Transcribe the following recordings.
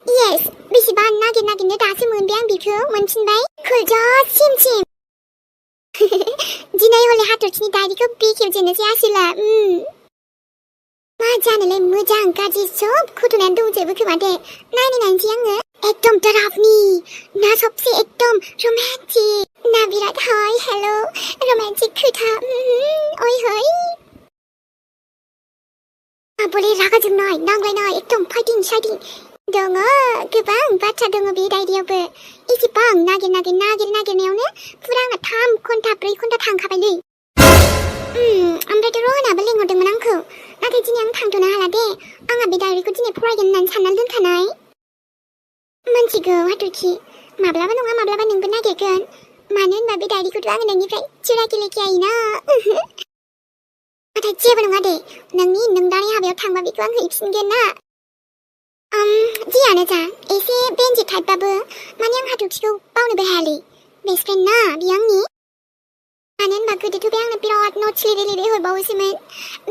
Yes, बेसेबां नागिरनो दासो मोनबाय आं बेखौ मोनफिनबाय खौजो सिम दिनै हले हाथरखिनि डायरिखौ बेखेवजेननोसै आसोला मा जानोलाय मोजां गाज्रि सब खुथुनानै दंजोबो खोमा दे नायनोसै आङो एकदम डरावनी ना सबसे एकदम रोमान्टिक ना बिराद हाय हेलो रोमान्टिक खोथा ओइ हय बोले रागा जोंनाय नांलायनाय एकदम फाइटिं साइटिं दङ गोबां बाथ्रा दङ बे डायरियावबो इसेबां नागिरनायावनो फुरा आंना 3 घन्टा 4 घन्टा थांखाबायलै ओमफ्रायथ' रहनाबो लेंहरदोंमोन आंखौ नाथाय दिनै आं थांथ'नो हाला दे आंहा बे डायरिखौ दिनै फरायगोन होननानै साननानै दोनखानाय मोनथिगौ हाथरखि माब्लाबा नङा माब्लाबा नोंबो नागिरगोन मानो होनबा बे डायरिखौथ' आङो नोंनिफ्राय चुराखि लेखेयायोना नाथाय जेबो नङा दे नों दानि हाबायाव थांबा बेखौ आं हैफिनगोन ना जियानो जा एसे बेन्जि टाइपबाबो माने आं हाथरखिखौ बावनोबो हायालै बेस्ट फ्रेन्ड ना बियो आंनि मानो होनबा गोदोथ' बे आंनो बिराद नट्स लिरै हरबावोसोमोन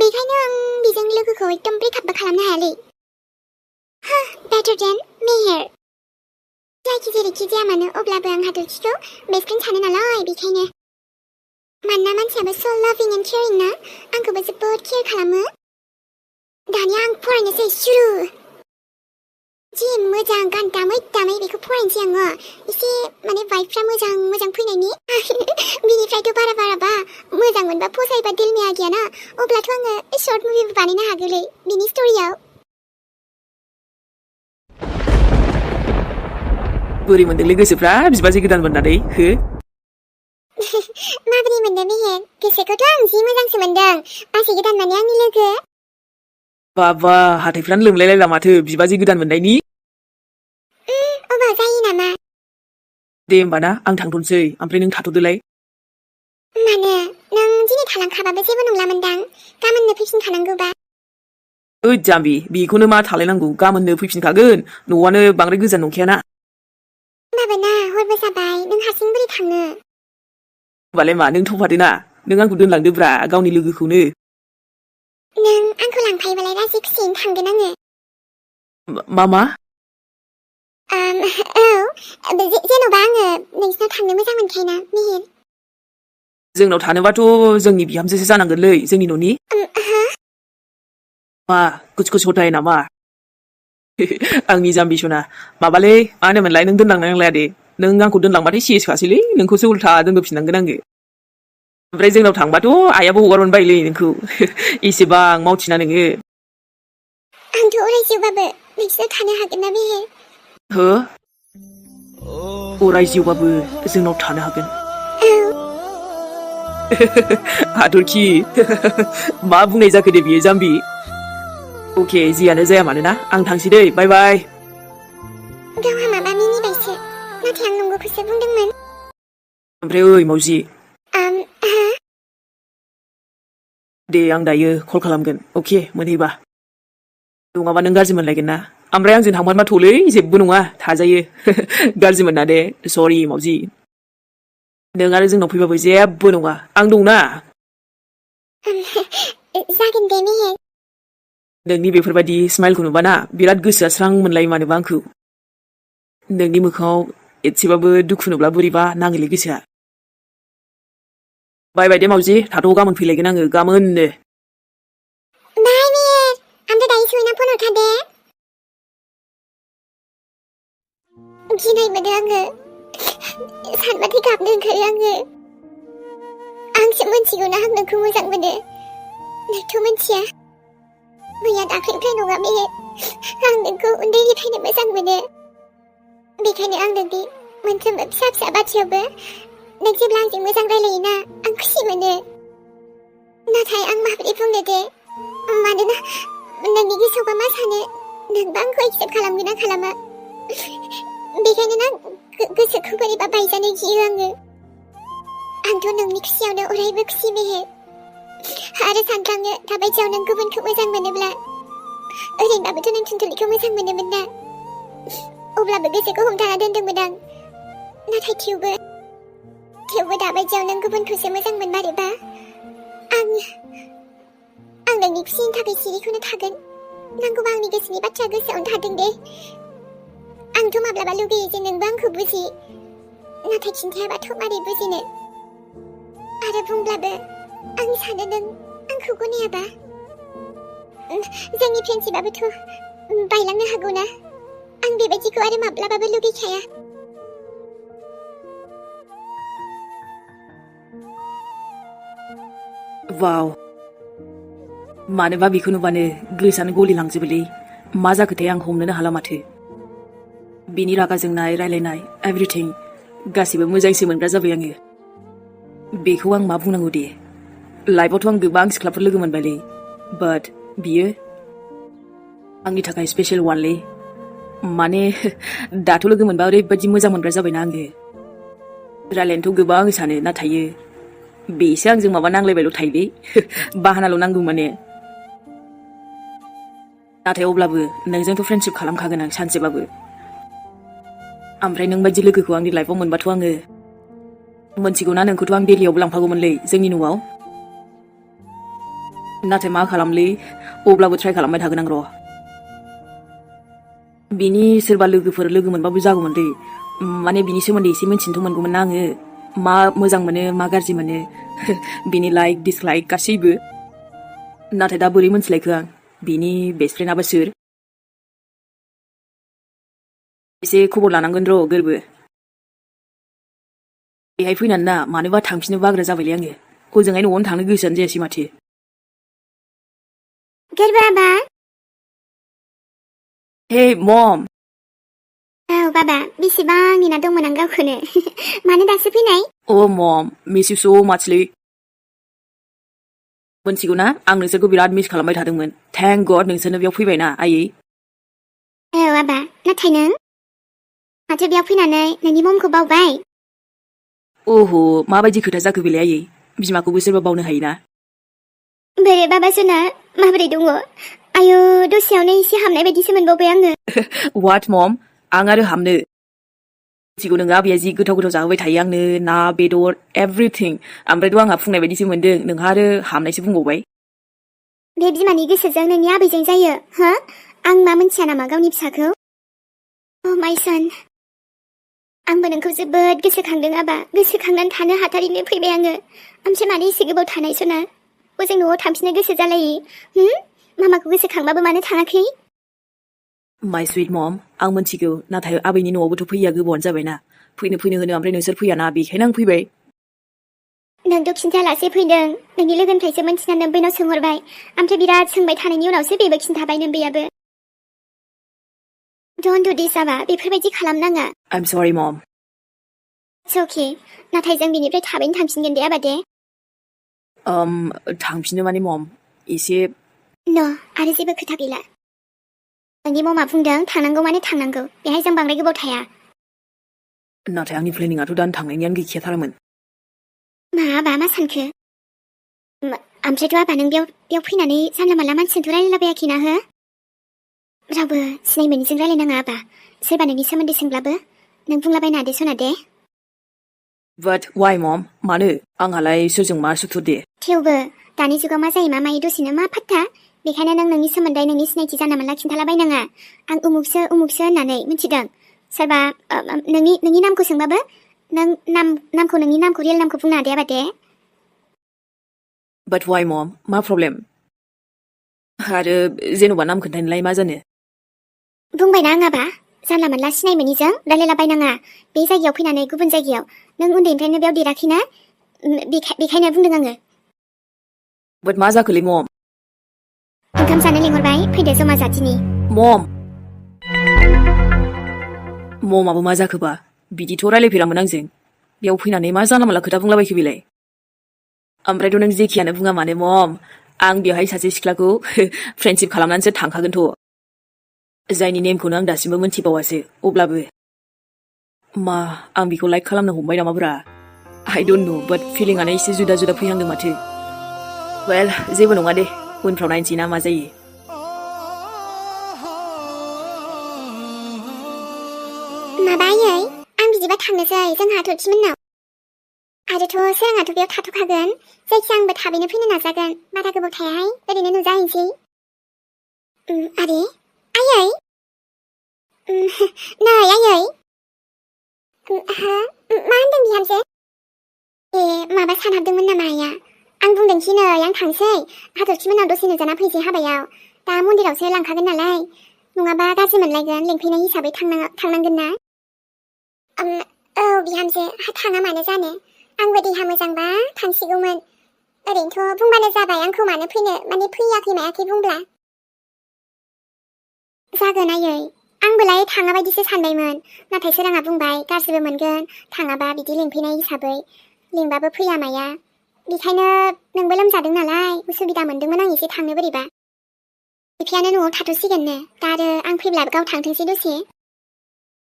बेखायनो आं बेजों लोगोखौ एकदम ब्रेकआपबो खालामनो हायालै बेटार देन मेहेर जेरैखि जाया मानो अब्लाबो आं हाथरखिखौ बेस्ट फ्रेन्ड सानो नालाय बेखायनो मानोना मानसियाबो स' लाभिं एन्ड केयारिं ना आंखौबो जोबोद केयार खालामो दानिया आं फरायनोसै सुरु जि मोजां गान दामै बेखौ फरायनोसै आङो एसे माने भाइबफ्रा मोजां फैनायनि बिनिफ्रायथ' बारा मोजां मोनबा फसायबा दिल में आ गया ना अब्लाथ' आङो शर्ट मुभिबो बानायनो हागौलै बिनि स्ट'रियाव बोरै मोनदोंलै गोसोफ्रा बिबाजै गोदान मोननानै हो माबोरै मोनदों मेहेर गोसोखौथ' आं जि मोजांसो मोनदों बाजै गोदान माने आंनि लोगो बाबा हाथायफ्रानो लोमलायलायला माथो बिबाजै गोदान मोननायनि अबाव जायो नामा दे होमबा ना आं थांथ'नोसै ओमफ्राय नों थाथ'दोलाय मानो नों दिनै थालांखाबाबो जेबो नंलामोनदां गाबोननो फैफिनखानांगौबा ओइ जाम्बि बेखौनो मा थालायनांगौ गाबोननो फैफिनखागोन न'आनो बांद्राय गोजान नंखायाना होमबाबो ना हरबो जाबाय नों हारसिं बोरै थाङो होमबालाय मा नों थौफादो ना नों आंखौ दोनलांदोब्रा गावनि लोगोखौनो नों आंखौ लांफायोबालाय राजि खुसियैनो थांगोन आङो मा औ जेन'बा आङो नोंसिनाव थांनो मोजां मोनखायोना मेहेर जोंनाव थानोबाथ' जोंनि बिहामजोसो जानांगोनलै जोंनि न'नि मा कुछ हथाय नामा आंनि जाम्बि सना माबालै मा होनोमोनलाय नों दोनलांनो नांलाया दे नों आंखौ दोनलांबाथाय सिएसखासैलै नोंखौसो उल्था दोनबोफिननांगोन आङो ओमफ्राय जोंनाव थांबाथ' आइयाबो हगारनो बायोलै नोंखौ एसेबां मावथिना नोङो आंथ' अरायजिउबाबो नोंसिनाव थानो हागोन ना मेहेर हो अराय जिउबाबो जोंनाव थानो हागोन हाथरखि मा बुंनाय जाखो दे बियो जाम्बि अके जियानो जाया मानोना आं थांसै दै बाय बाय गावहा माबा मिनिबायसो नाथाय आं नंगौखौसो बुंदोंमोन ओमफ्राय ओइ मावजि दे आं दायो कल खालामगोन अके मोनहैबा नङाबा नों गाज्रि मोनलायगोन ना ओमफ्राय आंजों थांफानोबा थ'लै जेबो नङा थाजायो गाज्रि मोना दे सरि मावजि नों आरो जोंनाव फैबाबो जेबो नङा आं दंना जागोन दे मेहेर नोंनि बेफोरबायदि स्माइलखौ नुबाना बिराद गोसोआ स्रां मोनलायो मानोबा आंखौ नोंनि मोखाङाव एसेबाबो दुखु नुब्ला बोरैबा नाङोलै गोसोआ बाय बाय दे मावजि थाथ' गाबोन फैलायगोन आङो गाबोननो बाय मेहेर आमफ्राय दायो सहैना फन हरखादे गिनाय मोनो आङो सानबाथाय गाबनो ओंखारो आङो आंसो मोनथिगौना आं नोंखौ मोजां मोनो नोंथ' मोनथिया मैया दाख्लैनिफ्राय नङा मेहेर आं नोंखौ उन्दैनिफ्रायनो मोजां मोनो बेखायनो आं नोंनि मोनफ्रोमबो फिसा बाथ्रायावबो नों जेब्ला आंजों मोजां रायलायोना आं खुसि मोनो नाथाय आं माबोरै बुंनो दे मानोना नोंनि गोसोआवबा मा सानो नोंबा आंखौ एक्सेप्ट खालामगोन ना खालामा बेखायनो ना गोसोखौ बोरैबा बायजानो गियो आङो आंथ' नोंनि खुसियावनो अरायबो खुसि मेहेर आरो सानफ्लाङो दाबायदियाव नों गुबुनखौ मोजां मोनोब्ला ओरैनोबाबोथ' नों थुनथुलिखौ मोजां मोनोमोन ना अब्लाबो गोसोखौ हमथाना दोनदोंमोन आं नाथाय थेवबो दाबायदियाव नों गुबुनखौसो मोजां मोनमारोबा आं नोंनि खुसिनि थाखाय सिरिखौनो थागोन नांगौबा आंनि गोसोनि बाथ्रा गोसोआवनो थादों दे आंथ' माब्लाबा लुगैयो जे नोंबो आंखौ बुजि नाथाय खिन्थायाबाथ' मारै बुजिनो आरो बुंब्लाबो आं सानो नों आंखौ गनायाबा जोंनि फ्रेन्डशिपाबोथ' बायलांनो हागौ ना आं बेबायदिखौ आरो माब्लाबाबो लुगैखाया वाव मानोबा बेखौ नुबानो गोसोआनो गलिलांजोबोलै मा जाखोथाय आं हमनोनो हाला माथो बिनि रागा जोंनाय रायलायनाय एभरिथिं गासिबो मोजांसो मोनग्रा जाबाय आङो बेखौ आं मा बुंनांगौ दे लाइफआवथ' आं गोबां सिख्लाफोर लोगो मोनबायलै बाट बियो आंनि थाखाय स्पेशल वानलै माने दाथ' लोगो मोनबा ओरैबायदि मोजां मोनग्रा जाबायना आङो रायलायनोथ' गोबां सानो नाथाय बेसो आंजों माबा नांलायबायल' थायोलै बाहानाल' नांगौ माने नाथाय अब्लाबो नोंजोंथ' फ्रेन्डशिप खालामखागोन आं सानसेबाबो ओमफ्राय नों बायदि लोगोखौ आंनि लाइफआव मोनबाथ' आङो मोनथिगौना नोंखौथ' आं दिल्लीयावबो लांफागौमोनलै जोंनि न'आव नाथाय मा खालामलै अब्लाबो ट्राइ खालामबाय थागोन आं र' बिनि सोरबा लोगोफोर लोगो मोनबाबो जागौमोनलै माने बिनि सोमोन्दै एसे मिन्थिनोथ' मोनगौमोन ना आङो मा मोजां मोनो मा गाज्रि मोनो बिनि लाइक डिसलाइक गासैबो नाथाय दा बोरै मोनथिलायखो आं बिनि बेस्ट फ्रेन्डआबो सोर एसे खबर लानांगोन र' गोरबो बेहाय फैनानै ना मानोबा थांफिनो बाग्रा जाबायलै आङो हजोंहाय न'आवनो थांनो गोसोआनो जायासै माथो गोरबो आबा हे मम औ बाबा बेसेबां नेना दंमोन आं गावखौनो मानो दासो फैनाय अ मम मिस इउ स' माचलै मोनथिगौ ना आं नोंसोरखौ बिराद मिस खालामबाय थादोंमोन थेंक गड नोंसोरनो बेयाव फैबायना आयै औ आबा नाथाय नों माथो बेयाव फैनानै नोंनि ममखौ बावबाय अह माबायदि खोथा जाखो बेलाय आयै बिमाखौबो सोरबा बावनो हायोना बोरै बाबा जोंना माबोरै दङ आयु दसेयावनो एसे हामनाय बायदिसो मोनबावबाय आङो वाट मम आं आरो हामनो मिथिगौ नोङो आबैया जि गोथाव गोथाव जाहोबाय थायो आंनो ना बेदर एभरिथिं ओमफ्रायथ' आंहा फुंनाय बायदिसो मोन्दों नोंहा आरो हामनायसो बुंबावबाय बे बिमानि गोसोजों नोंनि आबैजों जायो हो आं मा मोनथिया नामा गावनि फिसाखौ अ माय सन आंबो नोंखौ जोबोद गोसोखांदों आबा गोसोखांनानै थानो हाथारैनो फैबाय आङो ओमफ्राय मानो एसे गोबाव थानाय सना हजों न'आव थांफिननो गोसो जालायो मामाखौ गोसोखांबाबो मानो थाङाखै माय सुइट मम आं मोनथिगौ नाथाय आबैनि न'आवबोथ' फैया गोबावानो जाबायना फैनो होनो ओमफ्राय नोंसोर फैयाना बेखायनो आं फैबाय नोंथ' खिन्थालासे फैदों नोंनि लोगोनिफ्रायसो मोनथिनानै नोम्बैनाव सोंहरबाय ओमफ्राय बिराद सोंबाय थानायनि उनावसो बेबो खिन्थाबाय नोम्बैयाबो डन्ट डु दिस आबा बेफोरबायदि खालामनाङा आइ एम सरि मम इट्स अके नाथाय जों बिनिफ्राय थाबैनो थांफिनगोन दे आबा दे थांफिनो माने मम एसे न आरो जेबो खोथा गैला नोंनि ममा बुंदों थांनांगौ माने थांनांगौ बेहाय जों बांद्राय गोबाव थाया नाथाय आंनि प्लेनिंआथ' दानो थांनायनियानो गैखायाथारमोन मा आबा मा सानखो ओमफ्रायथ' आबा नों बेयाव फैनानै जानला मानला मानसिजोंथ' रायलायलाबायाखैना हो रावबो सिनाय मोनिजों रायलायनाङा आबा सोरबा नोंनि सोमोन्दै सोंब्लाबो नों बुंलाबायना दे सना दे बाट वाइ मम मानो आंहालाय सोरजों मा सुथुर दे थेवबो दानि जुगाव मा जायो मा मायो दसेनो मा फात्ता बेखायनो नों नोंनि सोमोन्दै नोंनि सिनायथि जानला मानला खिन्थालाबायनाङा आं उमुखसो होननानै मिथिदों सोरबा नोंनि नामखौ सोंबाबो नों नामखौ नोंनि नामखौ रियेल नामखौ बुंनो हादे आबा दे बाट वाइ मम मा प्रब्लेम आरो जेन'बा नाम खोन्थानोलाय मा जानो बुंबायना आं आबा जानला मानला सिनाय मोनिजों रायलायलाबायनाङा बे जायगायाव फैनानै गुबुन जायगायाव नों उन्दैनिफ्रायनो बेयाव देराखैना बेखायनो बुंदों आङो बाट मा जाखोलै मम ओंखाम जानो लिंहरबाय फैदो जमा जाथिनि ममाबो मा जाखोबा बिदिथ' रायलायफेरामोन आंजों बेयाव फैनानै मा जानला मानला खोथा बुंलाबायखो बेलाय ओमफ्रायथ' नों जेखियानो बुङा मानो मम आं बेवहाय सासे सिख्लाखौ फ्रेन्डशिप खालामनानैसो थांखागोनथ' जायनि नेमखौनो आं दासिमबो मोनथिबावासो अब्लाबो मा आं बेखौ लाइक खालामनो हमबाय नामाब्रा आइ डन्ट नो बाट फिलिंआनो एसे जुदा जुदा फैहांदों माथो वेल जेबो नङा दे उनफ्राव नायनोसै ना मा जायो माबायै आं बिदिबा थांनोसै जोंहा थ'थिमोननाव आरोथ' सोराङाथ' बेयाव थाथ'खागोन जायखिया आंबो थाबैनो फैनो नाजागोन बारा गोबाव थायाहाय ओरैनो नुजाहैनोसै आरे आयै नै आयै हो मा होनदों बिहामजो माबा सानहाबदोंमोन नामा आइया आं बुंदोंखि नै आं थांसै हाथरखि मोनाव दसे नुजाना फैसै हाबायाव दा मन्दिरावसो लांखागोन नालाय नङाबा गाज्रि मोनलायगोन लेंफैनाय हिसाबै थांनांगोन ना औ बिहामजो थाङा मानो जानो आंबो देहा मोजांबा थांसिगौमोन ओरैनोथ' बुंबानो जाबाय आंखौ मानो फैनो माने फैयाखै मायाखै बुंब्ला जागोन आयै आंबोलाय थाङा बायदिसो सानबायमोन नाथाय सोराङा बुंबाय गाज्रिबो मोनगोन थाङाबा बिदि लेंफैनाय हिसाबै लेंबाबो फैया माया बेखायनो नोंबो लोमजादों नालाय उसुबिदा मोनदोंमोन आं एसे थांनो बोरैबा बिफायानो न'आव थाथ'सिगोननो दा आरो आं फैब्लाबो गाव थांथोंसै दसे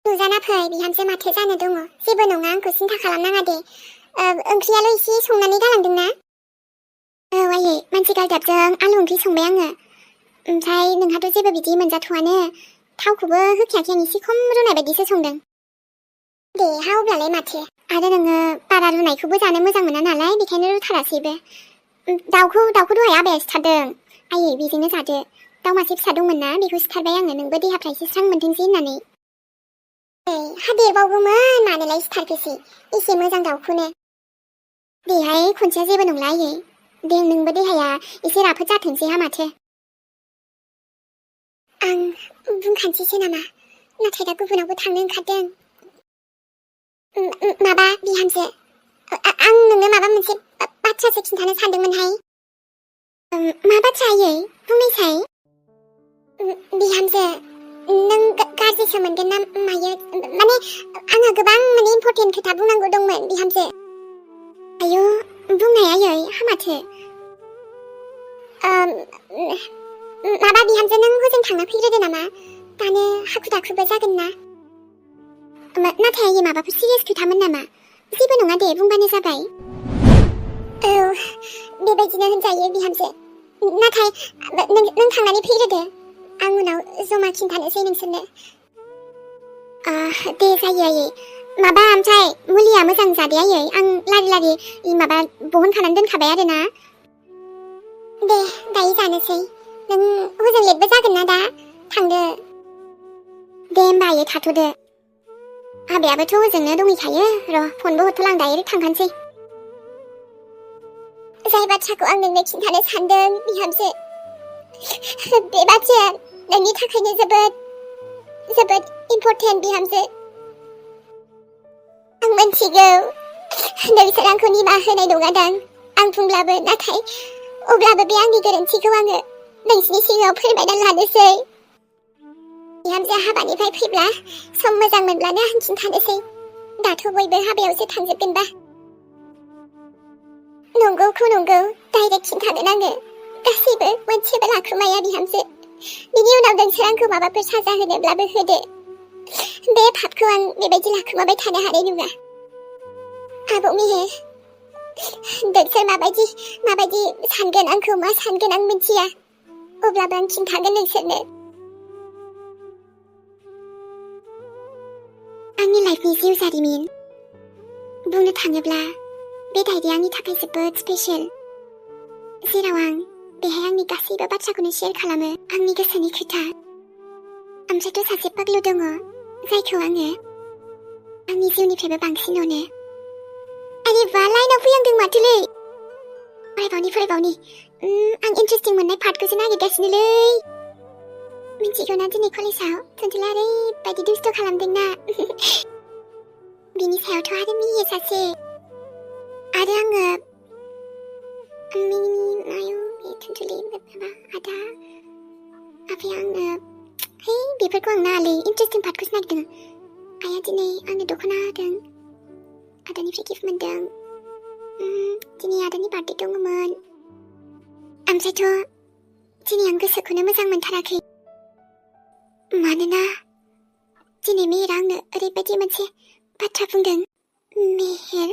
नुजाना फै बिहामजो माथो जानो दङ जेबो नङा आंखौ सिन्था खालामनाङा दे ओंख्रियाल' एसे संनानै गालांदोंना औ आयै मानसि गालदाबजों आलु ओंख्रि संबाय आङो ओमफ्राय नोंहाथ' जेबो बिदि मोनजाथ'वानो थावखौबो होखायाखै आं एसे खम रुनाय बायदिसो संदों दे हा अब्लालाय माथो आरो नोङो बारा रुनायखौबो जानो मोजां मोना नालाय बेखायनो रुथारासैबो दाउखौ दहाय आबाया सिथारदों आयै बेजोंनो जादो दाउ मासे फिसा दंमोन ना बेखौ सिथारबाय आङो नोंबो देहाफ्रा एसे स्रां मोनथोंसै होननानै हा देरबावगौमोन मानोलाय सिथारखोसै एसे मोजां दाउखौनो देहाय खनसेया जेबो नंला आयै दे नोंबो देहाया एसे राफोद जाथोंसै हा माथो आं बुंखानोसैसो नामा नाथाय दा गुबुनावबो थांनो ओंखारदों माबा बिहामजो आं नोंनो माबा मोनसे बाथ्रासो खिन्थानो सानदोंमोनहाय मा बाथ्रा आयै बुंनायसाय बिहामजो नों गाज्रिसो मोनगोन ना मायो माने आंहा गोबां माने इम्परटेन्ट खोथा बुंनांगौ दंमोन बिहामजो आयौ बुंनाय आयै हामाथो माबा बिहामजो नों हजों थांना फैग्रोदो नामा दानो हाखु दाखुबो जागोन ना नाथाय आयै माबाफोर सिरियास खोथामोन नामा जेबो नङा दे बुंबानो जाबाय औ बेबायदिनो होनजायो बिहामजो नाथाय नों थांनानै फैग्रोदो आं उनाव जमा खिन्थानोसै नोंसोरनो दे जायो आयै माबा ओमफ्राय मुलिया मोजां जादे आयै आं लारि माबा बहनखानानै दोनखाबाय आरोना दे दायो जानोसै नों हजों लेटबो जागोन ना दा थांदो दे होमबा आयै थाथ'दो हाबायाबोथ' हजोंनो दंहैखायो र' फनबो हरथ'ला आं डाइरेक्ट थांखानोसै जाय बाथ्राखौ आं नोंनो खिन्थानो सानदों बिहामजो बे बाथ्राया नोंनि थाखायनो जोबोद इम्परटेन्ट बिहामजो आं मिथिगौ नोंसोर आंखौ निमाहा होनाय नङादां आं बुंब्लाबो नाथाय अब्लाबो बे आंनि गोरोन्थिखौ आङो नोंसिनि सिगाङाव फोरमायना लानोसै बिहामजो हाबानिफ्राय फैब्ला सम मोजां मोनब्लानो आं खिन्थानोसै दाथ' बयबो हाबायावसो थांजोबगोनबा नंगौखौ नंगौ डाइरेक्ट खिन्थानो नाङो गासैबो मोनसेबो लाखुमाया बिहामजो बिनि उनाव नोंसोर आंखौ माबाफोर साजा होनोब्लाबो होदो बे पापखौ आं बेबायदि लाखुमाबाय थानो हानाय नङा आबौ मेहेर नोंसोर माबायदि सानगोन आंखौ मा सानगोन आं मिथिया अब्लाबो आं खिन्थागोन नोंसोरनो आंनि लाइफनि जिउ जारिमिन बुंनो थाङोब्ला बे डायरिया आंनि थाखाय जोबोद स्पेशल जेराव आं बेहाय आंनि गासैबो बाथ्राखौनो शेयार खालामो आंनि गोसोनि खोथा ओमफ्रायथ' सासे पागलु दङ जायखौ आङो आंनि जिउनिफ्रायबो बांसिन अनो आरे बा लाइनाव फैहांदों माथोलै फरायबावनि आं इन्टारेस्टिं मोननाय पार्टखौसो नागिरगासिनोलै मिथिगौना दिनै कलेजाव टुनटुला ओरैबायदि दुस्थ' खालामदोंना बिनि सायावथ' आरो मिहिर सासे आरो आङो टुनटुलि माबा आदा आफाया आंनो है बेफोरखौ आं नाङालै इन्टारेस्टिं पार्टखौसो नागिरदों आइया दिनै आंनो दख'ना होदों आदानिफ्राय गिफ्ट मोनदों दिनै आदानि बार्थडे दङमोन ओमफ्रायथ' दिनै आं गोसोखौनो मोजां मोनथाराखै मानोना दिनै मेहेरा आंनो ओरैबायदि मोनसे बाथ्रा बुंदों मेहेर